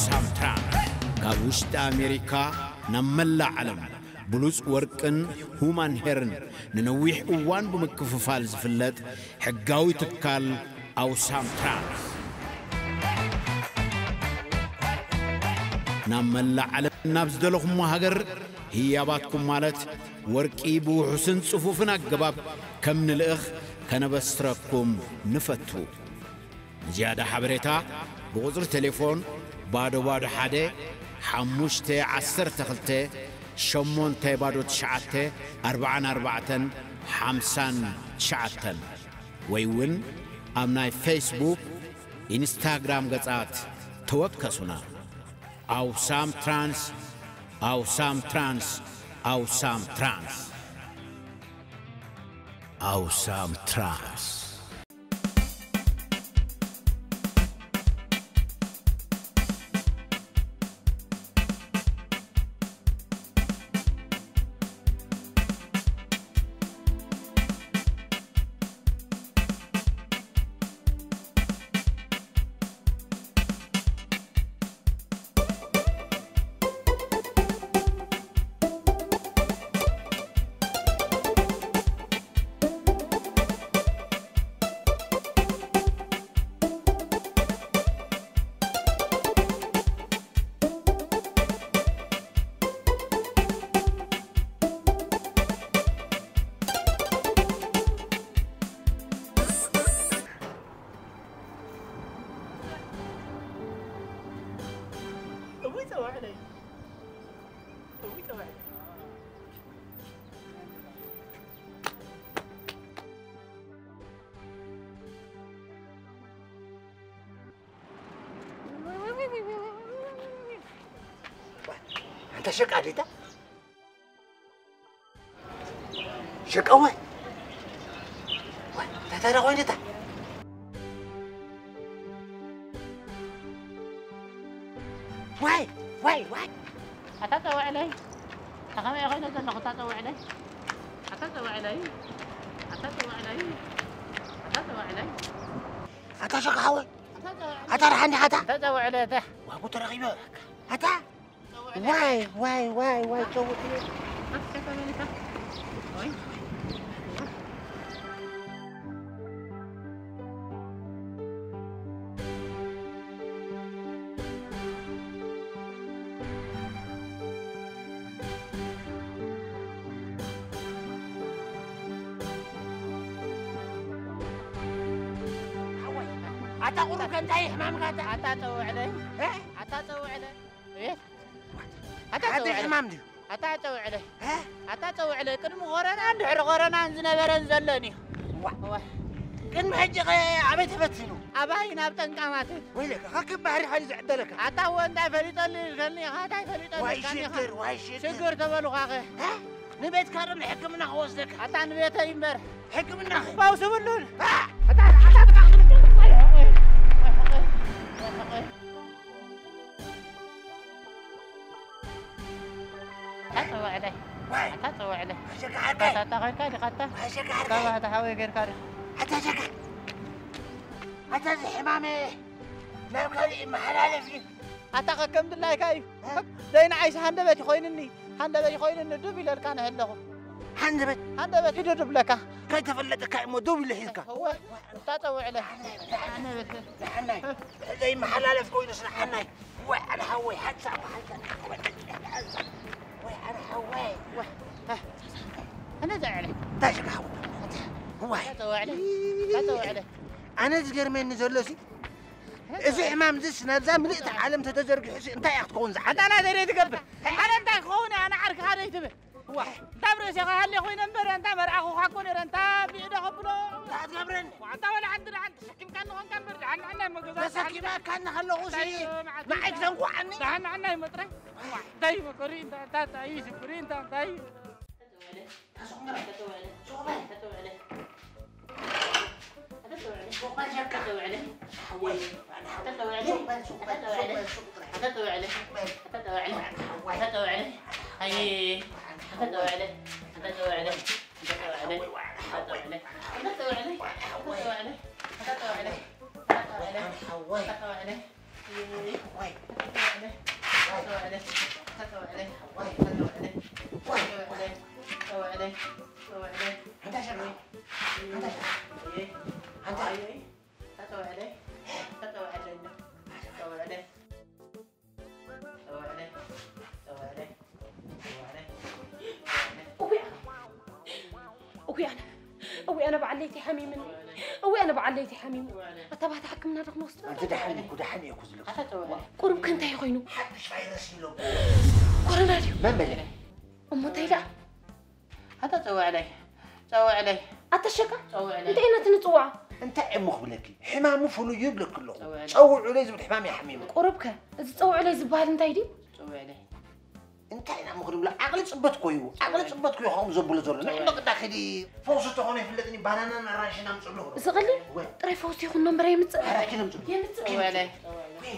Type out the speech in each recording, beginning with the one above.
ሳምትራን ካብ ውሽጢ ኣሜሪካ ናብ መላእ ዓለም ብሉጽ ወርቅን ሁማን ሄርን ንነዊሕ እዋን ብምክፍፋል ዝፍለጥ ሕጋዊ ትካል ኣውሳም ትራንስ፣ ናብ መላእ ዓለም ናብ ዝደለኹሞ ሃገር ህያባትኩም ማለት ወርቂ ብውሑስን ጽፉፍን ኣገባብ ከም ንልእኽ ከነበስረኩም ንፈቱ። ንዝያዳ ሓበሬታ ብቁጽሪ ቴሌፎን ባዶ ባዶ ሓደ ሓሙሽተ ዓሰርተ ክልተ ሸሞንተ ባዶ ትሽዓተ ኣርባዓን ኣርባዕተን ሓምሳን ትሽዓተን ወይ እውን ኣብ ናይ ፌስቡክ፣ ኢንስታግራም ገጻት ተወከሱና። ኣውሳም ትራንስ፣ ኣውሳም ትራንስ፣ ኣውሳም ትራንስ። ኣውሳም ትራንስ። እውይ፣ ጸዋዕለይ። እውይ፣ ጸዋዕለይ። ኣንታ ሸቃሊታ፣ ሸቃዋይ። እንታይ ታዲያ ኮይነ እታ? ዋይ፣ ዋይ፣ ዋይ። ኣታ ጸውዕለይ። ኣታ ከመይ ኮይነ ዘለኹ? ኣታ ጸውዕለይ። ኣታ ጸውዕለይ። ኣታ ጸውዕለይ። ኣታ ጸውዕለይ። ኣታ ሸቃ ሓወይ። ኣታ ጸውዕለይ። ኣታ ደሓን ዲኻ ኣታ? ኣታ ጸውዕለይ፣ ኣታ። ዋይ፣ ጉድ ተረኺበ። ኣታ። ዋይ፣ ዋይ፣ ዋይ፣ ዋይ፣ ጨውዕለይ። ሓወይ፣ ኣታ ቁሩብ ከ እንታይ እዩ ሕማምካ ኣታ? ኣታ ጸውዕለይ። እ? ኣታ ጸውዕለይ። እቤት። ኣታ ኣቲ ጸውዕለ። ሕማም ድዩ? ኣታ ጸውዕለ። እ? ኣታ ጸውዕለ። ቅድሚ ኮረናን ድሕሪ ኮረናን ዝነበረን ዘሎን እዩ። ዋ። ዋ። ቅድሚ ሕጂ ኸ ኣበይ ተፈቲኑ? ኣባይ ናብ ጠንቃማት። ወይለካ፣ ከክብ ባህሪ ሓይሊ ዝዕደለካ። ኣታ እወ እንታይ ፈሊጠሉ ኢልከኒ ኢኻ፣ እንታይ ፈሊጠሉ ዋይ ኢልካኒ ኢኻ? ሽግር፣ ዋይ ሽግር። ሽግር ተበሉኻኸ? እ? ንቤትካ ዶ ንሕክምና ክወስደካ? ኣታ ንቤተይ እምበር። ሕክምና ኸ? ፈውሲ ብሉን። እ? ኣታ፣ ኣታ፣ ኣታ፣ ኣታ ጸውዕለይ። ዋይ። ኣታ ጸውዕለይ። ኣሸጋዕርከይ። ኣታ ኾንካ ዲኻ ኣታ? ኣሸጋዕርከይ። ካብ ኣታ ሓወይ ጌርካ ዲኻ? ኣታ ሸጋ-፣ ኣታ እዚ ሕማመ ናብ ካልእ ይመሓላለፍ እዩ። ኣታ ከከም ድላይካ እዩ። እ? ዘይንዓይሲ ሃንደበት ይኾይንኒ፣ ሃንደበት ይኾይንኒ ዱብ ኢለልካ ንሀለኹ። ሃንደበት? ሃንደበት እዩ ዱብ ለካ። ከይተፈለጠካ እሞ ዱብ ኢለ ሂዝካ። እወ፣ ኣታ ጸውዕለይ። ንዓናይ፣ ንዓናይ። ኣነ በተ-፣ ንዓናይ። ዘይመሓላለፍ ኮይኑስ ንዓናይ። ወይ ኣነ ሓወይ፣ ሓንሳብ፣ ሓንሳብ፣ ወይ ኣነ ሓወይ። ወይ፣ እ፣ ኣነ ጸውዕለይ። እንታይ ሽግር ሓወይ? ዋይ። ኣታ ጸውዕለይ። ኣታ ጸውዕለይ። ኣነ ዝገርመኒ ዘሎ ሲ፣ እዚ ሕማም ዝስ ናብዛ ምልእቲ ዓለም ተተዘርጊሑ ሲ እንታይ እያ ክትከውን ዝሓላ? ኣታ ናተይ ደይ ትገብር። ኣነ እንታይ ክኸውን እየ? ኣነ ዓርክኻ ደይ ትብል። ዋይ። እንታ ኣብ ርእሴኻ ሃልየ ኮይነ እምበር፣ እንታ መርዓኹኻ እኮ ነይረ፣ እንታ ብኢደ ከብሎ። እንታይ ትገብረኒ? ዋዕታ ወላ ሓንቲ ደሓን ተሰኪምካኒ ኾንካ እምበር፣ ደሓን ንዓና እሞ ገዛ ተሰኪመካኒ ከለኹ ሲ እንታይ መዓት ንዓይ ትተንኩዓኒ? ደሓን ንዓና እዩ መጥራይ። ዋይ፣ እንታይ እዩ መከሪ፣ እንታይ፣ እንታይ፣ እንታይ እዩ ሽግሪ፣ እንታይ፣ እንታይ እዩ? ለይቲ ሓሚምኒ። እወ፣ ኣነ በዓል ለይቲ ሓሚሙ። ኣታ ባህታ ሕክምና ዶ ክንወስዶ? ኣንቲ ደሓን እኮ፣ ደሓን እየ እኮ ዝብለኪ። ኣታ ጸውዐለይ። ቁሩብ ከ እንታይ ኮይኑ? ሓድሽ ቫይረስ እዩ ኣሎ። ኮሮና ድዩ? መን በለ? እሞ እንታይ ደኣ? ኣታ ጸውዐለይ። ጸውዐለይ። ኣታ ሸቃ? ጸውዐለይ። እንታይ ኢና እቲ ንጽውዓ? እንታይ እሞ ክብለኪ? ሕማሙ ፍሉይ እዩ ይብለኪ ኣለኹ። ጸውዐለይ። ጸውዑለይ ዝብል ሕማም እዩ ሓሚሙ። ቁሩብ ከ? እዚ ጸውዑለይ ዝበሃል እንታይ ድዩ? ጸውዐለይ። እንታይ ኢና ምኽሪ ብሎ? ዓቕሊ ጽበት ኮዩ፣ ዓቕሊ ጽበት ኮዩ ከምኡ ዘብሎ ዘሎ። ንሕና ቅዳ ኺዲ ፈውሲ ተኾነ ይፍለጥኒ፣ ባናናን ኣራንሽን ኣምጽእሉ። እዚ ቐሊል ወይ። ጥራይ ፈውሲ ይኹን እምበር የምጽእ። ኣራኪ ነምጽእሉ። የምጽእ። ወይ።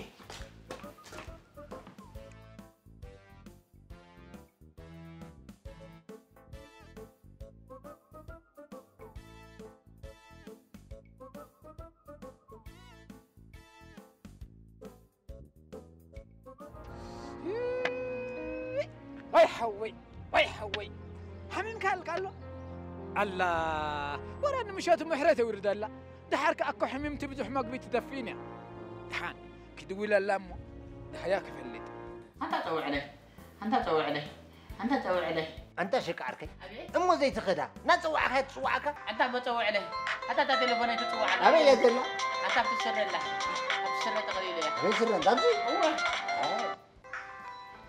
ወይ ሓወይ፣ ወይ ሓወይ፣ ሓሚምካ ኣልካ ኣሎ? ኣላ፣ ወላ ንምሸቱ ምሕረት የውርደላ። ደሓር ከኣ እኮ ሕምምቲ ብዙሕ መግቢ ትደፍእን እያ። ደሓን ክድውለላ እሞ፣ ደሃያ ክፈልጥ። ኣንታ ጸውዕለይ፣ ኣንታ ጸውዕለይ፣ ኣንታ ጸውዕለይ። ኣንታ ሸቃ ዓርከይ፣ ኣቤት። እሞ ዘይትኸዳ፣ እናጸዋዕካ ትጽዋዕካ? ኣንታ እሞ ጸውዕለይ፣ ኣታ እታ ቴሌፎነይ ትጽዋዕ ኣላ። ኣበይ እያ ዘላ? ኣታ ኣብቲ ስረ ኣላ፣ ኣብቲ ስረ ጠቕሊለ እያ። ኣበይ ስረ? ኣብዚ? እወ። ኣይ።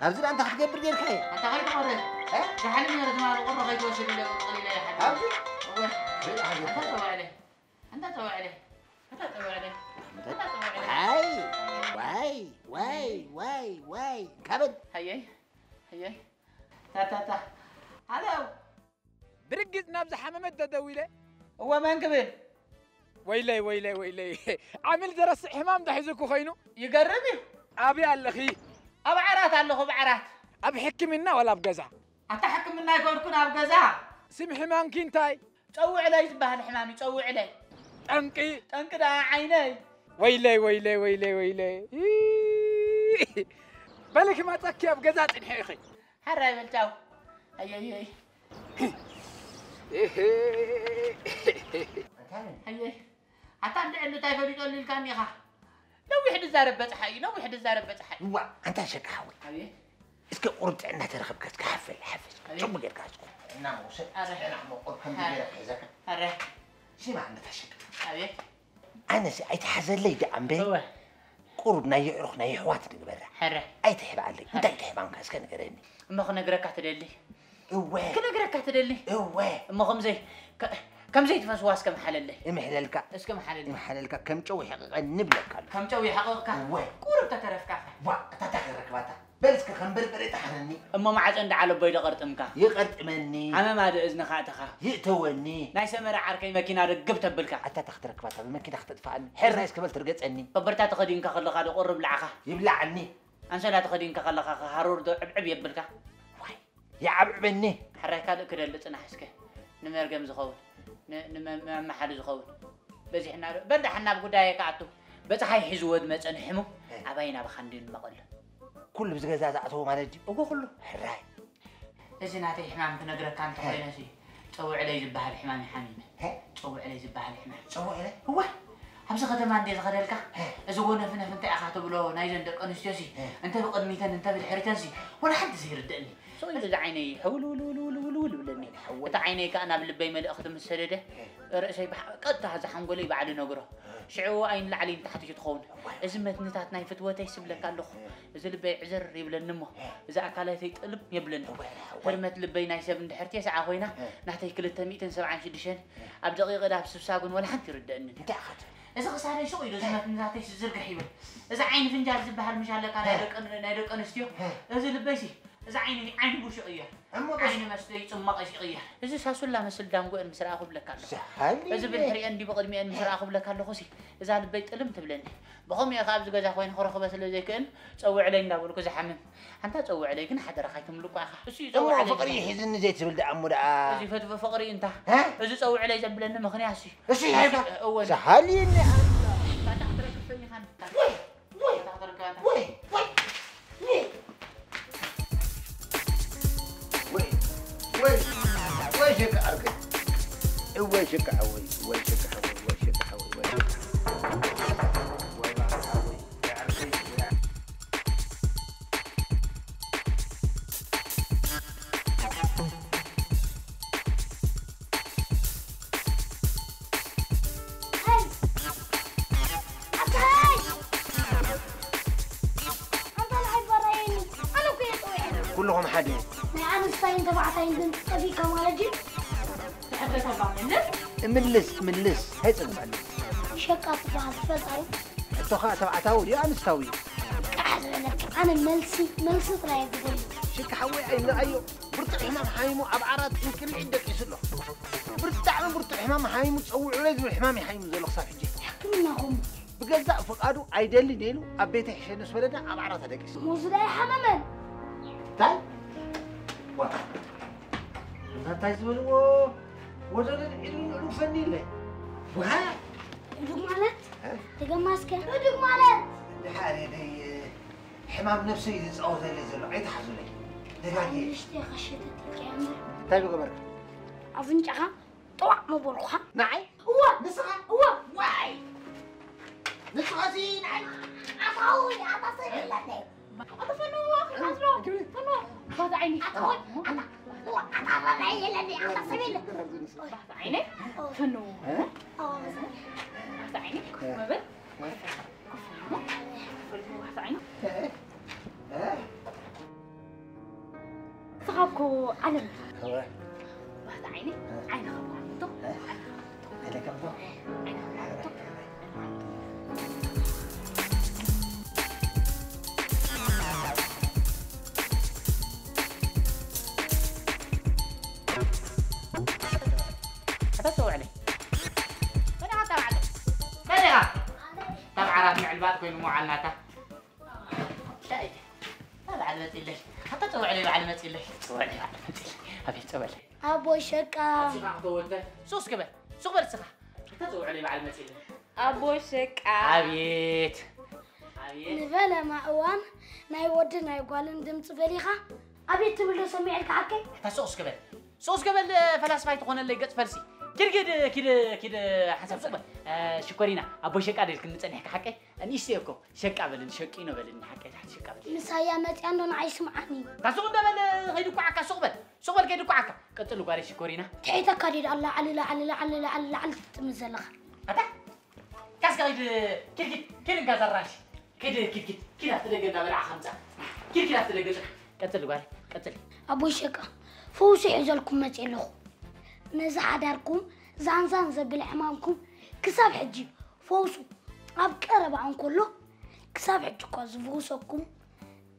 ኣብዚ ደኣ እንታይ ክትገብር ጌርካ እያ? ኣታ ከይትቖርር። እ? ዝሓልም ነይሩ ትማሊ ቁሪ ከይትወስድ ኢለ ጠቕሊለ እያ ሓንቲ። ኣብዚ? እወ። ከይትሓዘ። ኣንታ ጸውዕለይ፣ ኣንታ ጸውዕለይ፣ ኣንታ ጸውዕለይ፣ ኣንታ ጸውዕለይ። ኣይ፣ ዋይ፣ ዋይ፣ ዋይ፣ ዋይ። ካበል። ሃየይ፣ ሃየይ። ታታታ። ሃሎ። ብርግጽ ናብ ዝሓመመት ተደዊለ? እወ፣ መን ክብል? ወይለይ፣ ወይለይ፣ ወይለይ። ዓሚል ዘረስዕ ሕማም ዶ ሒዙኩ ኮይኑ? ይገርም እዩ። ኣበይ ኣለኺ? ኣብ ዓራት ኣለኹ፣ ኣብ ዓራት። ኣብ ሕክምና ዋላ ኣብ ገዛ? ኣታ ሕክምና ኣይኮንኩን፣ ኣብ ገዛ። ስም ሕማምኪ እንታይ? ጸውዕለይ ዝበሃል ሕማም እዩ፣ ጸውዕለይ። ጠንቂ? ጠንቂ ደኣ ዓይነይ። ወይለይ፣ ወይለይ፣ ወይለይ፣ ወይለይ። በሊ ክመጸኪ ኣብ ገዛ ጽንሒ ኢኺ። ሕራይ በል ቻው። ኣየየይ። ኣየይ። ኣታ እንድዕሉ እንታይ ፈሊጠሉ ኢልካኒ ኢኻ? ነዊሕ ድዛረብ በጽሓ እዩ፣ ነዊሕ ድዛረብ በጽሓ እዩ። እዋ፣ ኣንታ ሸቃ ሓወይ። ኣቤት። እስከ ቁሩብ ጥዕና ተረኸብካ፣ እስከ ሓፈል፣ ሓፈል። ኣቤት። ጽቡቕ ጌርካ እስከ። ጥዕና መውሰድ፣ ኣረ። ጥዕና መቆብ ከም ኣረ። ገይረ ክሕዘካ። ኣረ። ስማ፣ ኣንታ ሸቃ። ኣቤት። ኣነሲ ኣይትሓዘለይ ደኣ እምበር፣ እወ። ቁሩብ ናይ የዕሩኽ ናይ የሕዋት ንግበራ። ሕረ። ኣይትሕብኣለይ። ሕረ። እንታይ ትሕባንካ እስከ ንገረኒ። እሞ ክነግረካ ትደሊ? እወ። ክነግረካ ትደሊ? እወ። እሞ ከምዘይ-፣ ከ-፣ ከምዘይትፈስዋ እስከ ምሓለለይ። እምሕለልካ። እስከ ምሓለለይ። እምሓለልካ ከም ጨው ይሕቕቐኒ እብለካ ኣለኹ። ከም ጨው ይሕቕቕካ? እወ። ቁሩብ ተተረፍካ። ዋ፣ እታ እንታይ ክረክባታ? በል እስከ ከም በርበረ ጥሓነኒ። እሞ ማዕጾ እንዳ ዓለቦይ ዶ ቀርጥምካ? ይቐርጥመኒ። ዓመማ ዶ እዝንኻ ኣተኻ? ይእተወኒ። ናይ ሰመረ ዓርከይ መኪና ዶ ግብ ተብልካ? ኣታ እታ ክትረክባታ ብመኪና ክተጥፍኣኒ። ሕራይ እስከ በል ትርገጸኒ። ኮበርታ ተኸዲንካ ከለኻ ዶ ቁሪ ብላዕኻ? ይብላዓኒ። ኣንሶላ ተኸዲንካ ከለኻ ከ ሃሩር ዶ ዕብዕብ የብልካ? ዋይ፣ ይዓብዕበኒ። ሕራይ ካልእ ክደሊ ጽናሕ እስከ። ንመርገም ዝኸውን፣ ን-፣ ንመ-፣ መመሓሊ ዝኸውን። በዚሕና ዶ? በል ደሓን ናብ ጉዳየ ክኣቱ። በጽሓይ ሒዝዎ ዝመጸ ንሕሙም እ። ኣባይ ናባኻ እንድዩ ንመቐሎ። ኩሉ ብዚ ገዛ ዝኣተዎ ማለት ድዩ? እወ፣ ኩሉ። ሕራይ። እዚ ናተይ ሕማም ክነግረካ እንተኾይነሲ፣ ጸውዕለይ ዝበሃል ሕማም እዩ ሓሚመ። እ? ጸውዕለይ ዝበሃል ሕማም። ጸውዕለይ? እወ። ኣብዚ ከተማ እንዴ ዝኸደልካ፣ እ። እዚ ወነፍነፍ እንታይ ኢኻ ትብሎ ናይዘን ደቂ ኣንስትዮሲ፣ እ። እንተ ብቕድሚተን እንተ ብድሕሪተንሲ፣ ወላ ሓንቲ ዘይርደእኒ። ስቕ ኢሉ እዚ ዓይነይ ሕውልውልውልውልውል ይብለኒ። ሓወይ። እቲ ዓይነይ ከኣ ናብ ልበይ መልእኽቲ ምስ ሰደደ፣ እ። ርእሰይ ብሓ-፣ ቀጥታ እዚ ሓንጎለይ ባዕሉ ይነግሮ። ሽዑ ኣይንላዕሊ ንታሕቲ እዩ ትኸውን። እዋይ። እዚ መትንታት ናይ ፍትወተይ ስብለካ ኣለኹ። እ። እዚ ልበይ ዕዝር ይብለኒ እሞ፣ እ። እዚ ኣካላተይ ጥልም የብለኒ። እዋይ፣ እዋይ። ህርመት ልበይ ናይ ሰብ እንድሕር ተስዓ ኮይና፣ እ። ናተይ ክልተ ሚእትን ሰብዓን ሽዱሽተን፣ እ። ኣብ ደቂቕ ዳብ ስብሳ ግን ወላ ሓንቲ ይርደእኒ። እንታይ ኢኻ ትብል? እዚ ክሳደይ ሱቕ ኢሉ፣ እዚ እ። መትንታተይ ዝርግሕ ይብል። እዚ ዓይኒ ፍንጃል ዝበሃል ምሽ ኣለካ፣ ናይ እ። ደቂ፣ ናይ ደቂ ኣንስትዮ። እ። እዚ ልበይሲ፣ እዚ ዓይኒ፣ ዓይኒ ቡሽ ይቕየር። እሞ በስ ዓይኒ መስተ ይጽመቐ ይቕየር። እዚ ሳሱላ መስል ዳንጎአን ምስ ረኣኹ ብለካ ኣለኹ። ሰሓሊ። እዚ ብድሕሪአን ድዩ ብቕድሚአን ምስ ረኣኹ ብለካ ኣለኹ ሲ፣ እዛ ልበይ ጥልም ትብለኒ። ብኸምኡ እየ ከኣ ኣብዚ ገዛ ኮይነ ክረኽበ ስለ ዘይክእል፣ ጸውዕለይ እንዳበልኩ ዝሓምም። ኣንታ ጸውዕለይ ግን ሓደራኻ ኣይትምልቋ ኢኻ። እሱ እዩ እሞ ጸውዕለይ ፍቕሪ ዝሓምም። ሒዝኒ ዘይትብል ደኣ እሞ ደኣ። እዚ ፈትዎ ፍቕሪ እንታ። እ? እዚ ጸውዕለይ ዘብለኒ ምኽንያት እዩ። እሱ ይሃይባ። እወ። ሰሓሊ እኒ ኣንታ። ባታ ክትረክበኒ ኢኻ። ወይ! ወይ! ወይ! ወይ! ወይ! ወይ! ወይ ሸቃ ዓርከይ! ወይ ሸቃ ሓወይ! ወይ ሸቃ ሓወይ! ወይ ሸቃ ሓወይ! ወይ! ወይ ባርካ ሓወይ! ወይ ዓርከይ! ወይ ዓ-፣ ኩልኹም ሓደ። ናይ ኣንስታይን ተባዕታይን ግን ጠፊእካ ማለት ድዩ? ትሕተተላ ምልስ። እምልስ፣ እምልስ፣ ኣይጸግባኒ። ሸቃ ትበሃል ትፈልጣ ዶ? ሕቶኻ ተባዕታዊ ድዩ ኣንስታዊ እዩ? ቃሕ ዝበለካ፣ ኣነ መልሲ፣ መልሲ ጥራይ እየ ዝደሊ። ሽክ ሓወይ ኣይንርኣዮ። ብርቱዕ ሕማም ሓሚሙ ኣብ ዓራት እንቅልዒት ደቂሱ ኣሎ። ብጣዕሚ ብርቱዕ ሕማም ሓሚሙ ጸውዑለይ ዝብል ሕማም እዩ ሓሚሙ ዘሎ ክሳብ ሕጂ። ሕክምናኹም? ብገዛእ ፍቓዱ ኣይደልን ኢሉ ኣብ ቤተይ ሕሸኒ ምስ በለና ኣብ ዓራት ኣደቂሱ። ሙዝ ዳይ ሓመመን። እንታይ? ዋ። እንታይ ዝበልዎ? ወደደን ዒሉ ንዕሉ ፈኒ ኢለይ። ዋ። ዕዱግ ማለት? እ? ደገማስከ? ዕዱግ ማለት? ድሓር የደይ፣ ሕማም ነብሰይ እዩ ዝጻወተለይ ዘሎ። ኣይትሓዙለይ። ደጋጊ። ንእሽተይ ከሸተት ኢልካ እምበር። እንታይ ገበርካ? ኣፍንጫኻ ጥዋዕ ምበልኩኻ። ንዓይ? እወ። ንስኻ? እወ። ዋይ። ንስኻሲ ንዓይ? ኣታዊ፣ ኣታ ሰብ የለኒ። ኣታ ፈኑ፣ ኣታ ፈኑ። ባታ ዓይኒ። ኣታ ወይ፣ ኣታ፣ እወ፣ ኣታ ባታ የለኒ፣ ኣታ ሰብ የለ። ባታ ዓይኒ? ፈኑ። እ? ኣዎ፣ በዛ። ባታ ዓይኒ? እ። መበል? እ። ክፍሉ፣ ክፍሉ፣ ክፍሉ፣ ባታ ዓይኒ? እ? እ? ንስኻ እኮ ዓለም ኢኻ። እወ። ባህታ ዓይኒ፣ እ። ዓይኒ ኸብራ ምቶ፣ እ? ዓይኒ ኸብራ ምቶ፣ ዓይኒ ኸብራ ምቶ። ኣታ ተውዕለ። መን ኢኻ ተባዕለ? መን ኢኻ? ተባዕራት ምዕልባጥ ኮይኑ ምውዓል ናታ። ሻይ። በዓል መፂለይ። ኣታ ፀውዕለይ በዓል መፂለይ። ፀውዕለይ በዓል መፂለይ። ኣቤት ፀውዕለይ። ኣቦይ ሸቃ። ኣፂኻ ክተወተ። ሱስ ግበር። ሱቅ በል ስኻ። ኣታ ፀውዕለይ በዓል መፂለይ። ኣቦይ ሸቃ። ኣቤት። ኣቤት። ንፈለማ እዋን ናይ ወድን ናይ ጓልን ድምፂ ፈሊኻ ኣቤት ትብሎ ሰሚዐልካ ሓቀይ? ኣታ ሱስ ግበር። ሱስ ግበል ፈላስፋ ኣይትኾነለይ ገፅ ፈልሲ። ኪድ ኪድ ኪድ ኪድ ሓሳብ ሱቅ በል። እ፣ ሽኮሪና ኣቦይ ሸቃ ደልክኒ ፀኒሕካ ሓቀይ? ንእሽተይ እኮ ሸቃ በልን፣ ሸቂኖ በልን፣ ሓቀይ ትሕቲ ሸቃ በልን። ምሳያ መጽያ እንዶ ንዓይ ስምዓኒ። እታ ሱቕ እንዶ በል፣ ከይድኳዓካ፣ ሱቕ በል፣ ሱቕ በል፣ ከይድኳዓካ። ቀጽል ጓለይ ሽኮሪና። ትሒተካ ድዩ ደኣ፣ ላዕሊ፣ ላዕሊ፣ ላዕሊ፣ ላዕሊ፣ ላዕሊ ትጥምዝ ዘለኻ? ኣታ፣ ካስካ ኪድ፣ ኪድ፣ ኪድ፣ ኪድ እንካ ዘራሽ። ኪድ፣ ኪድ፣ ኪድ፣ ኪድ ኣብቲ ደገ እንዳበላዕኻ ምጻእ። ኪድ፣ ኪድ ኣብቲ ደገ ጽናሕ። ቀጽል ጓለይ፣ ቀጽል። ኣቦይ ሸቃ፣ ፈውሲ ሒዘልኩም መጽየ ኣለኹ። ነዚ ሓዳርኩም ዛንዛን ዘብል ሕማምኩም ክሳብ ሕጂ ፈውሱ ኣብ ቀረባ እንከሎ፣ ክሳብ ሕጂ እኳ ዝፍውሰኩም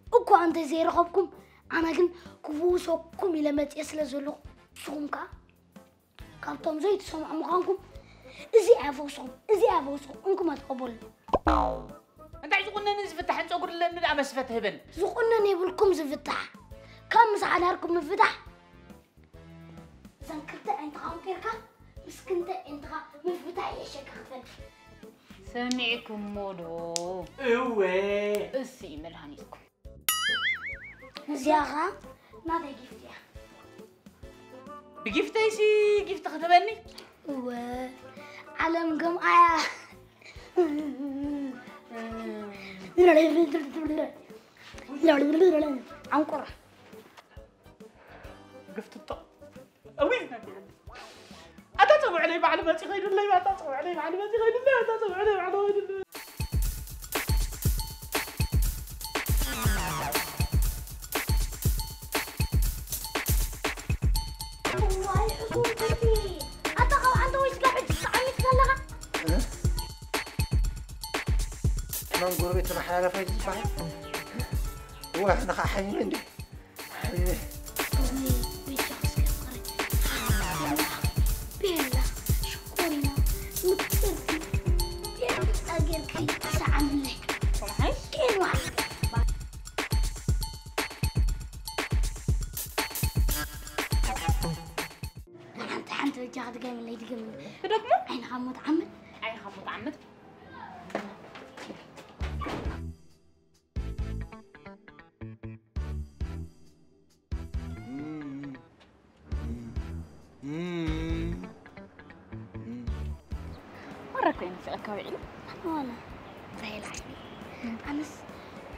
እኳ እንተ ዘይረኸብኩም፣ ኣነ ግን ክፍውሰኩም ኢለ መጽየ ስለ ዘለኹ፣ ንስኹም ከኣ ካብቶም ዘይትሰምዑ ምዃንኩም፣ እዚ ኣያ ፈውስኹም፣ እዚ ኣያ ፈውስኹም፣ እንኩም ኣትቐበሉ። እንታይ ዝቑነንን ዝፍታሕን ጸጉሪ ኣለኒ ደኣ መስፈ ትህበኒ? ዝቑነን የብልኩም ዝፍታሕ። ካብ ምስ ሓዳርኩም ምፍታሕ እዘን ክልተ ኣዒንትኻ ኣንቂርካ ምስ ክልተ ኣዒንትኻ ምፍታሕ የሸካ ክትፈልጥ። ሰሚዕኩሞ ዶ? እወ። እሲ መድሃኒትኩም። እዚኣ ኸኣ ናተይ ጊፍት እያ። ብጊፍተይሲ ጊፍት ክትበኒ? እወ። ዓለም ገምኣያ። ዓንቁራ። ግፍትቶ። እዊ፣ ኣታ ጸውዕለይ ባዕሉ መጺ ኸይዱለይ፣ ኣታ ጸውዕለይ ባዕሉ መጺ ኸይዱለይ፣ ኣታ ጸውዕለይ ባዕሉ ኸይዱለይ። እዋይ፣ ሕሱም ትርፊ። ኣታ ካብ ዓንተ ወይ ስጋ ሕጂ ተዓሚትካ ኣለኻ? እ? ሕማም ጎረቤት ተመሓላላፋይ ዝበሃል? እዋ፣ ንኻ ሓሚመ እንዴ? እውይ፣ በጃኺ እስከ ፍቕረይ። ቤላ፣ ሽኮሪና፣ ምቅርቲ፣ ቤላ ጌርኪ ሰዓምለይ። ሰማዕኪ? ኬንዋ። ሓንቲ፣ ሓንቲ በጃኺ ድገምለይ፣ ድገምለይ። ትደግሞ? ዓይንኻ እሞ ትዓምት። ዓይንኻ እሞ ትዓምት። ማራ እኮ እዩ ናፊቐካ ውዒሉ። ዋላ እንታይ ኢልዓኒ? ኣነስ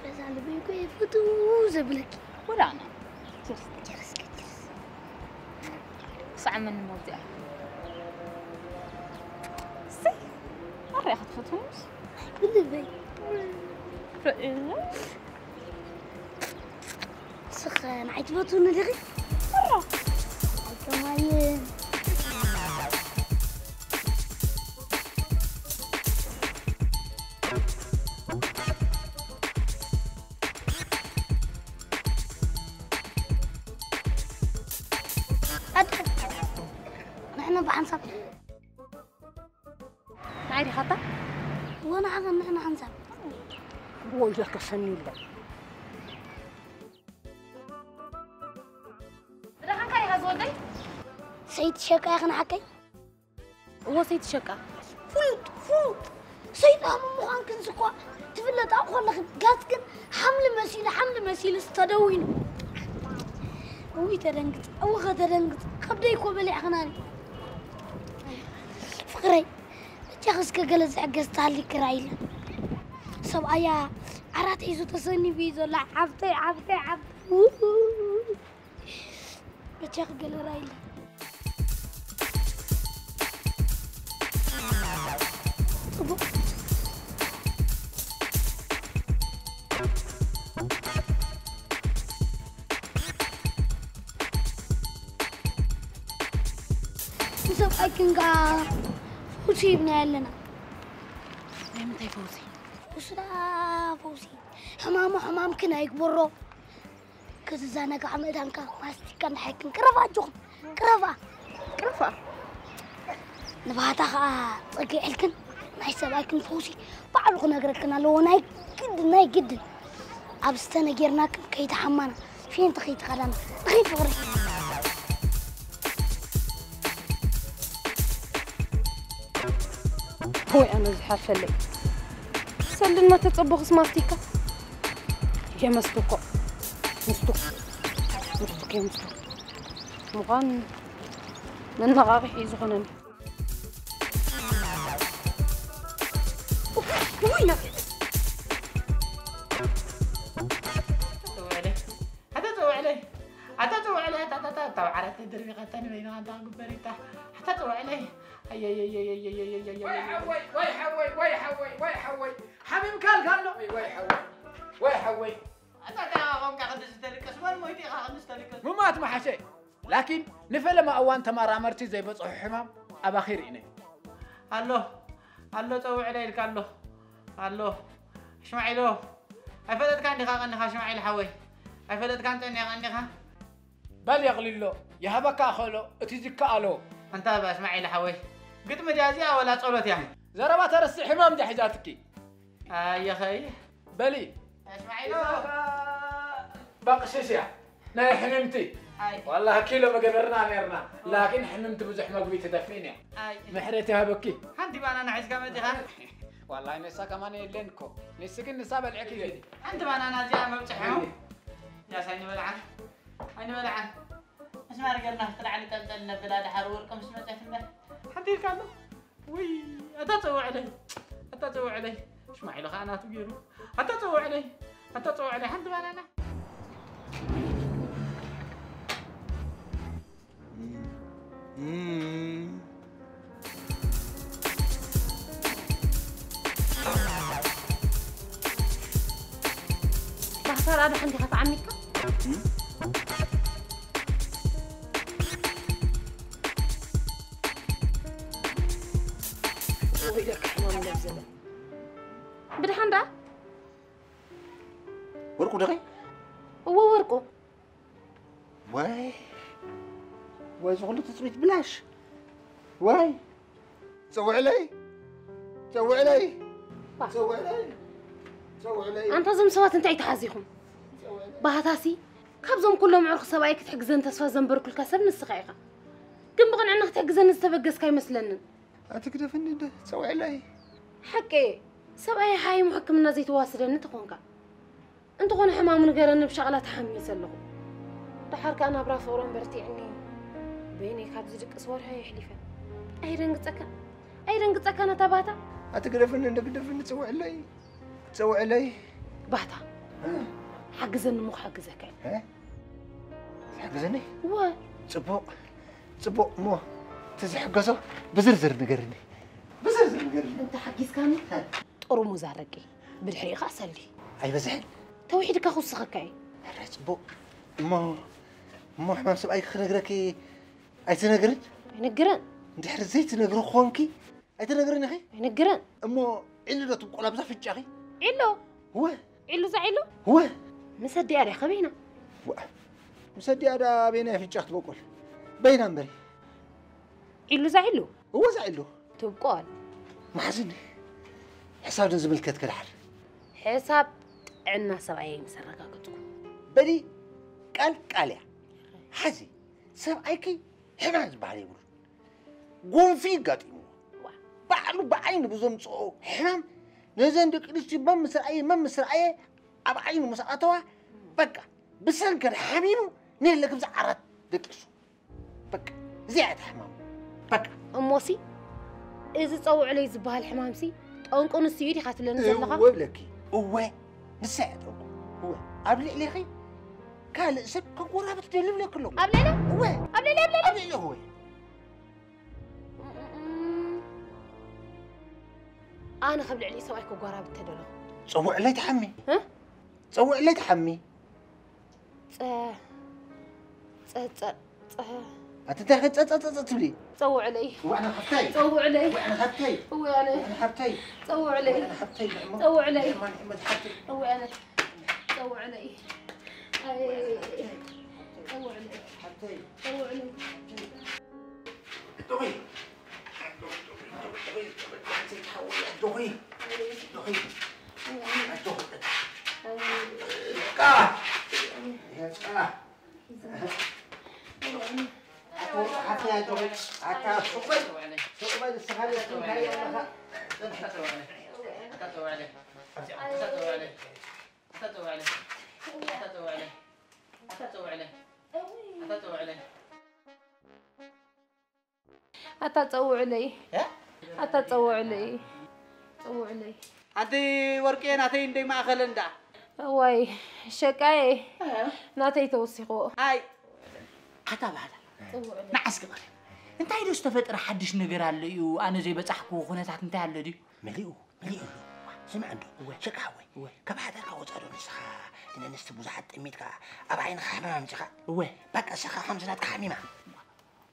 በዛ ልበይ እኮ እየ ፍትው ዘብለኪ። ወላ ኣነ። ቸርስ። ቸርስ፣ ቸርስ። ክሳዕ መን እሞ እዚኣ? እሰይ፣ ኣረ ኢኻ ትፈትወኒስ? ብልበይ። ርእየ። ንስኽ ንዓይ ትፈትውኒ ዲኺ? እረ፣ ኣይከማይን። ኣደ፣ ንሕና ብሓንሳብ። ንዓይ ዲኻታ? እወ፣ ንዓኻ ንሕና ሓንሳብ። ወይለከ ሰኒ ይብሎ። ብደሓንካ ዲኻ ዝወደይ? ሰይቲ ሸቃ ኢኺ ንዓከይ? እወ፣ ሰይቲ ሸቃ። ፍሉጥ፣ ፍሉጥ። ሰይጣን ምዃንክንስ እኳ ትፍለጣ እኮ ኣለኽን። ጋዝ ግን ሓምሊ መሲሉ፣ ሓምሊ መሲሉ ዝተደዊኑ። እውይ፣ ተደንግጽ። እወ፣ ከተደንግጽ። ከብደይ እኮ በሊዕኽናኒ። ፍቕረይ፣ በጃኺ እስከ ገለ ዝሕገዝ ተሃልዩ ክራይ ኢለ። ሰብኣያ ዓራት ሒዙ ተሰኒፉ እዩ ዘሎ። ሓፍተይ፣ ሓፍተይ፣ ሓፍተይ። በጃኺ ገለ ራይ ኢለ። ጽቡቕ። ንሰብኣይክን ከኣ ፈውሲ ሂብናዮ ኣለና። ናይ ምንታይ ፈውሲ? ፈውሲ ደኣ ፈውሲ። ሕማሙ ሕማምክን ኣይግበሮ። ክትዘናጋዕ ምእታንካ ማስቲካ ንሓይክን ቅረፋ ኣጆኹም። ቅረፋ። ቅረፋ። ንባህታ ከኣ ጸጊዕልክን ናይ ሰብኣይክን ፈውሲ ባዕሉ ክነግረክን ኣለዎ። ናይ ግድን፣ ናይ ግድን። ኣብ ዝተነጌርናክን ከይተሓማና፣ ፌንቲ ከይተኸዳና። ንኺድ ፍቕሪ። ወይ ኣነ ዝሓሸለይ። ሰልድና ተጸቦኽስ ማስቲካ? የመስቱኮ። ምስቱ። ምስቱ ከየምስቱ። ምዃን መነቓቕሒ እዩ ዝኾነኒ። ውይ፣ ናፊቅ። ኣታ ጽውዕለይ፣ ኣታ ጽውዕለይ፣ ኣታ፣ ኣታ፣ ኣታ፣ ኣታ፣ ዓራተይ ደርቢኻታ ንበይንኻ እንታይ ክግበር ኢታ? ኣታ ጽውዕለይ። ኣየየየየየየየየ። ወይ ሓወይ፣ ወይ ሓወይ፣ ወይ ሓወይ፣ ወይ ሓወይ። ሓሚምካ ኣልካ ኣሎ። ወይ፣ ወይ ሓወይ፣ ወይ ሓወይ። ኣታ፣ ኣታ፣ ቆምካ ክንዲ ዝተልቀስ፣ ወል ሞይቲ ኢኻ ክንዲ ዝተልቀስ። ምማት መሓሸ። ላኪን ንፈለማ እዋን ተመራመርቲ ዘይበጽሖ ሕማም ኣባኺ ርኢነ። ኣሎ፣ ኣሎ፣ ጸውዕለይ ኢልካ ኣሎ። ኣሎ። ሽማዒሎ፣ ኣይፈለጥካን ዲኻ ቀኒኻ ሽማዒል ሓወይ? ኣይፈለጥካን ጸኒኻ ቀኒኻ? በል የቕሊሎ፣ ይሃበካ ኣኸሎ፣ እቲ ዝከኣሎ። ኣንታ እባ ሽማዒል ሓወይ፣ ግጥሚ ድያ እዚኣ ወላ ጸሎት እያ? ዘረባ ተረስዕ፣ ሕማም ድያ ሒዛትኪ? ኣየኸይ። በሊ። እስማዒሎ። እዛ ኸ በቕሽሽ እያ። ናይ ሕምምቲ። ኣይ። ዋላሂ ኪሎ መገበርና ነርና። ላኪን ሕምምቲ ብዙሕ መግቢ ትደፍእን እያ። ኣይ። ምሕረት ይሃበኪ። ሓንቲ ባናና ሒዝካ መጺኻ? ዋላሂ ንሳ ከማን የለን እኮ። ንስኪ ንሳ በልዕኪ ሂዲ። ሓንቲ ባናና እዚኣ መብጽሐ። ሂዲ። ያስ ኣይንበልዓን። ኣይንበልዓን። ምስማር ገርና ክትላዕሊ ጠልጠል ነብላ፣ ደሓር ወርቂ ምስ መጸት እምበር። ሓንቲ ኢልካ ኣሎ። ውይ፣ ኣታ ጸውዕለይ፣ ኣታ ጸውዕለይ። ሽማዒሎ ኸዓ ናቱ ገይሩ። ኣታ ጸውዕለይ፣ ኣታ ጸውዕለይ፣ ሓንቲ ባናና። ዳክተር፣ ኣድሓን ዲኻ ተዓሚትካ? ወይለካ ሕማም ነብሰለ። ብድሓን ደኣ? ወርቁ ደኸይ? እወ፣ ወርቁ። ወይ፣ ወይ፣ ዝኹሉ ትጽቢት ብላሽ። ወይ፣ ጸውዕለይ፣ ጸውዕለይ፣ ባ። ጸውዕለይ፣ ጸውዕለይ። ኣንታ እዞም ሰባት እንታይ ተሓዚኹም? ጸውዕለይ። ባህታሲ፣ ካብዞም ኩሎም ኣዕሩኽ ሰብኣይ ክትሕግዘን ተስፋ ዘንበርኩልካ ሰብ ንስኻ ኢኻ። ግን ብቕንዕና ክትሕግዘኒ ዝተበገስካ ኣይመስለንን። ኣትግደፍኒ እንደ ጸውዕለይ። ሓቂ፣ ሰብኣይ ሓይሙ ሕክምና ዘይተዋስደኒ ተኾንካ። እንተኾነ ሕማሙ ንገረኒ፣ ብሻቕላ ተሓሚሰ ኣለኹ። ደሓር ከኣ ናብራ ፍቕሮም በርቲዕኒ። በይነይ ካብ ዝድቅስ ወርሒ የሕሊፈ። ኣየደንግጸካ? ኣየደንግጸካ ነታ ባህታ? ኣትግደፍኒ እንደ ግደፍኒ፣ ጸውዕለይ። ጸውዕለይ። ባህታ፣ እ? ሓግዘኒ እሞ ክሕግዘካ እየ። እ? ዝሕግዘኒ? እወ። ጽቡቕ፣ ጽቡቕ እሞ እቲ ዝሕገዞ ብዝርዝር ንገርኒ። ብዝርዝር ንገርኒ። እንተ ሓጊዝካኒ፣ እ? ጥርሙዝ ኣረቂ፣ ብድሕሪኡ ኸኣ ሰልዲ። ኣይበዝሕን? ተውሒድካ ክውስኸካ እዩ። ኧረ ጽቡቕ። እሞ እሞ ሕማም ሰብኣይኪ ክነግረኪ ኣይትነግርን? ኣይነግርን። እንድሕር ዘይትነግሪ ኮንኪ ኣይትነግርን ኢኺ? ኣይነግርን። እሞ ዒሉ ዶ ትብቆላ ብዛ ፍጫኺ? ዒሉ? እወ። ዒሉ እዛ ዒሉ? እወ። ምስ ኣዲኣ ድያ ከበይና? እወ። ምስ ኣዲኣ ዳ በይና ፍጫ ክትበቁል? በይና እምበሪ። ዒሉ እዛ ዒሉ? እወ እዛ ዒሉ። ትብቆል። መሓዝኒ። ሕሳብ ድን ዝምልከት ከድሓር? ሕሳብ ጥዕና ሰብኣየይ ምስ ኣረጋገጽኩ። በሊ ቃል ቃል እያ። ሓዚ ሰብኣይኪ ሕማም ዝበሃል የብሉን። ጎንፊ ይጋጢምዎ። ባዕሉ ብዓይኑ ብዘምጽኦ ሕማም ነዘን ደቂ ኣንስትዮ መም ምስ ረኣየ መም ምስ ረኣየ ኣብ ዓይኑ ምስ ኣተዋ በቃ ብሰንከን ሓሚሙ ነለ ክብዛ ዓራት ደቂሱ። በቃ እዚኣ እያ እታ ሕማሙ። በቃ እሞሲ እዚ ጸውዕለይ ዝበሃል ሕማምሲ ጠንቁ ንሱ እዩ ዲኻ ትብለኒ ዘለኻ? እወ እብለኪ። እወ ንሳ እያ ጠንቁ። እወ ኣብ ልዕሌኺ ካልእ ሰብ ከጎራብት ደሊ እብለኪ ኣለኹ። ኣብ ልዕለ እወ ኣብ ልዕለ ኣብ ልዕለ ኣብ ልዕሌኺ እወ። ኣነ ካብ ልዕሊ ሰብኣይ ከጓራብት ተደለኹ። ጸውዕለይ ትሓሚ። እ? ጸውዕለይ ትሓሚ። ጸ ጸ ጸ ጸ ኣቲ እንታይ ኸ ጸ ጸ ጸ ጸ ትብሊ? ጸውዕለይ። ዋዕና ሓብተይ። ጸውዕለይ። ዋዕና ሓብተይ። እወ ኣነ። ዋዕና ሓብተይ። ጸውዕለይ። ዋዕና ሓብተይ። ንዕማ። ጸውዕለይ። ንዕማ፣ ንዕማ ሓብተይ። እወ ኣነ። ጸውዕለይ። ኣይ። ጸውዕለይ። ሓብተይ። ጸውዕለይ። ዶኺ። ዶኺ። ዶኺ። ዶኺ። ቃ። ቃ። ኣታ ጸውዕለይ። እ? ኣታ ጸውዕለይ። እ? ኣታ ጸውዕለይ። ጸውዕለይ። ኣንቲ ወርቄ ናተይ እንደይ ማእኸለን ደኣ። እዋይ፣ ሸቃየ። እ? ናተይ ተወሲኽዎ። ኣይ፣ ኣታ ባህላ። ጸውዕለይ። ንዓ እስኪ ቐርብ። እንታይ ዶ ዝተፈጥረ ሓድሽ ነገር ኣሎ እዩ? ኣነ ዘይበጻሕክዎ ኩነታት እንታይ ኣሎ ድዩ? መሊኡ፣ መሊኡ ኣሎ። ስምዕ እንዶ፣ እወ። ሸቃ ሓወይ፣ እወ። ካብ ሓዳርካ ወጻእ ዶ ንስኻ ንኣንስቲ ብዙሓት ጠሚትካ ኣብ ዓይንኻ ሕማም ኣምጺኻ? እወ። በቃ፣ ንስኻ ከምዚ ናትካ ሓሚማ።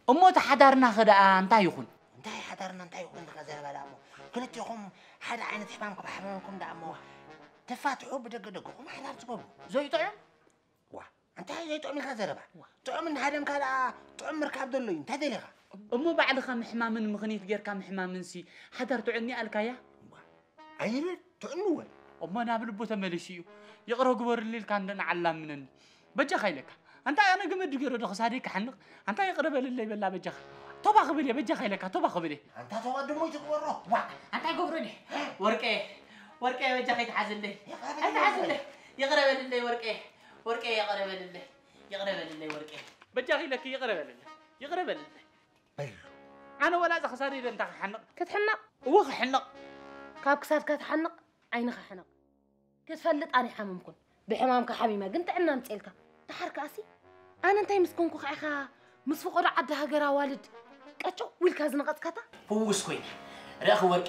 እሞ እቲ ሓዳርናኸ ደኣ እንታይ ይኹን? እንታይ ሓዳርና እንታይ ይኹን ኢልካ ዘረባ ደኣ እሞ፣ ክልቴኹም ሓደ ዓይነት ሕማም ካብ ሓመመኩም ደኣ እሞ፣ ተፋትሑ ብደገ ደገኹም ሓዳር ትገብሩ። ዘይጥዑም? ዋ፣ እንታይ ዘይጥዑም ኢልካ ዘረባ? ዋ። ጥዑም እናሃደምካ ደኣ ጥዑም ምርካብ ዘሎ እዩ። እንታይ ደሊኻ? እሞ ባዕልኻ ምሕማምን ምኽንያት ጌርካ ምሕማምንሲ ሓዳር ትዕኒ ኣልካያ? ዋ፣ ኣይብል፣ ትዕንወ። እሞ ናብ ልቡ ተመሊሱ እዩ። ይቕረ ግበርሊ ኢልካ እንደ ንዓላምነኒ። በጃኻ ኢለካ። ኣንታ ኣነ ገመድ ገይረ ዶ ክሳደይ ክሓንቕ? ኣንታ ይቕረ በልለይ በላ በጃኻ። ቶባ ክብል እየ፣ በጃኻ ኢለካ፣ ቶባ ክብል እየ። ኣንታ ቶባ ድሞ ይትግበሮ። ዋ፣ ኣንታ ይገብረኒ። ወርቄ፣ ወርቄ በጃኻ ይትሓዝለይ። ይቕረ በልለይ። ኣይትሓዝለይ። ይቕረ በልለይ ወርቄ። ወርቄ ይቕረ በልለይ። ይቕረ በልለይ ወርቄ። በጃኺ ኢለኪ ይቕረ በልለይ። ይቕረ በልለይ። በሉ። ኣነ ወላ እዛ ክሳደይ ዶ እንታይ ክሓንቕ? ክትሕነቕ? እወ ክሕነቕ። ካብ ክሳድካ ትሓንቕ፣ ዓይንኻ ሕነቕ። ክትፈልጥ ኣነ ሓመምኩን። ብሕማምካ ሓሚመ ግን ጥዕና ኣምፅኤልካ። ደሓር ከኣሲ ኣነ እንታይ ምስ ኮንኩ ኢኻ ምስ ፍቖዶ ዓዲ ሃገር ኣዋልድ ቀጨው ኢልካ ዝነቐፅካታ? ፍውስ ኮይነ። ረእኺ ወርቄ።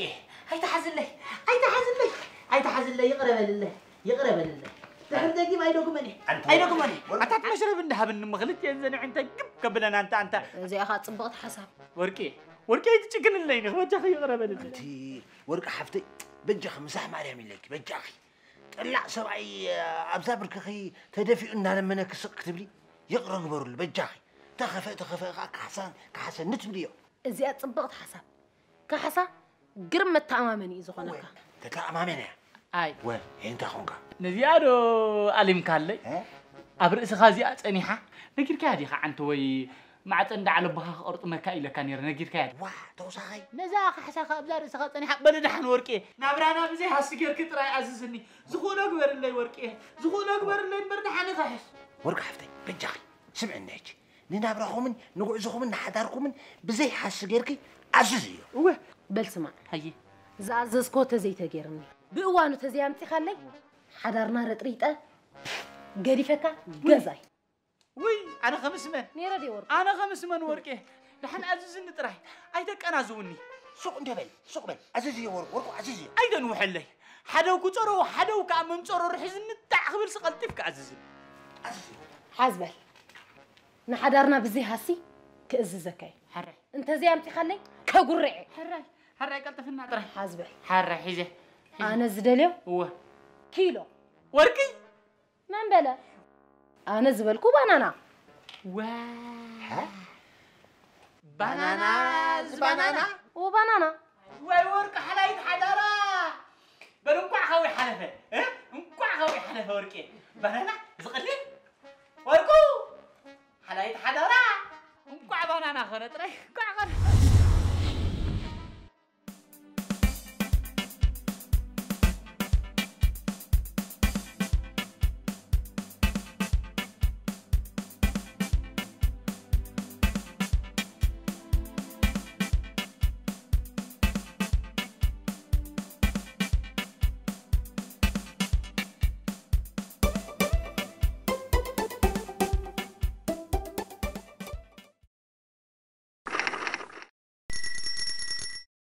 ኣይትሓዝለይ፣ ኣይትሓዝለይ፣ ኣይትሓዝለይ፣ ይቕረ በልለይ፣ ይቕረ በልለይ። ድሕር ደጊም ኣይደግመን እየ። ኣንታ ኣይደግመን እየ። ወርቂ ኣታ እቲ መሽረብ እንዳሃብኒ እሞ ክልቲኤን ዘን ኣዒንተይ ግብ ከብለን ኣንታ፣ ኣንታ። እዚኣ ኸኣ ጽብቕቲ ሓሳብ። ወርቂ፣ ወርቂ ኣይትጭክንለይ፣ ንኽበጃኺ ይቕረ በልለይ። ኣንቲ ወርቂ ሓፍተይ፣ በጃኺ ምሳሕ ማርያም ኢለኪ፣ በጃኺ። ጠላዕ ሰብኣይ ኣብዛ ብርክኺ ተደፊኡ እናለመነኪ ስቕ ክትብሊ፣ ይቕረ ግበርሉ፣ በጃኺ። ተኸፍአ፣ ተኸፍአ ኸኣ ካሕሳ፣ ካሕሰኒ ትብልዮ። እዚኣ ጽብቕቲ ሓሳብ። ካሕሳ ግርም መተኣማመኒ እዩ ዝኾነካ። እወ፣ ተተኣማመን እያ። ኣይ። ወ፣ እንታይ ኾንካ? ነዚኣ ዶ ኣሊምካለይ? እ? ኣብ ርእስኻ እዚኣ ጸኒሓ? ነጊርካያ ዲኻ ዓንተ ወይ ማዕጸ እንዳ ዓለቦኻ ክቕርጥመካ ኢለካ ነይረ፣ ነጊርካያ ዲኻ? ዋ፣ ተውሳኸይ። ነዛ ካሕሳኻ ኣብዛ ርእስኻ ጸኒሓ፣ በሊ ደሓን ወርቄ፣ ናብራና ብዘይ ሃሲ ጌርኪ ጥራይ ኣዝዝኒ። ዝኽእሎ ግበርለይ ወርቄ፣ ዝኽእሎ ግበርለይ እምበር ደሓን ይኽሕስ። ወርቂ ሓፍተይ፣ በጃኺ፣ ስምዕኒ ሕጂ። ንናብራኹምን ንጉዕዞኹምን ንሓዳርኩምን ብዘይ ሃሲ ጌርኪ ኣዝዝዮ። እወ። በል ስማዕ። ሃየ። ዝኣዘዝኮ ተዘይተጌርኒ፣ ብእዋኑ ተዘይኣምጺኻለይ፣ ሓዳርና ረጥሪጠ ገዲፈካ ገዛይ። ውይ፣ ኣነ ከምስመን። ነይረ ድየ ወርቁ? ኣነ ከምስመን ወርቄ። ደሓን ኣዝዝኒ ጥራይ። ኣይተቀናዝውኒ። ሱቕ እንደ በል፣ ሱቕ በል። ኣዝዝዮ ወርቁ፣ ወርቁ ኣዝዝዮ። ኣይደንውሐለይ። ሓደው ክጸሮ፣ ሓደው ከኣ መንጸሮ ርሒዝኒ ጣዕ ክብልሲ ቀልጢፍካ ኣዝዝኒ። ሓዝበል ንሓዳርና ብዘይ ሃሲ ክእዝዘካ እዩ። ሕራይ እንተዘይ ኣምፂኻለይ ከጉርዕ። ሕራይ ሕራይ ቀልጥፍና ጥራይ። ሓዝበል ሕራይ ሒዘ። ኣነ ዝደልዮ እወ ኪሎ ወርቂ መን በለ? ኣነ ዝበልኩ ባናና። ዋ ባናና እዚ ባናና ኦ ባናና ወይ ወርቂ ሓላይት ሓዳራ። በል እንኳዕ ካብኡ ሓለፈ እ? እንኳዕ ካብኡ ሓለፈ ወርቂ። ባናና ዝቐልል ወርቁ ሓላይት ሓዳራ። እንኳዕ ባናና ኾነ ጥራይ እንኳዕ ኾነ።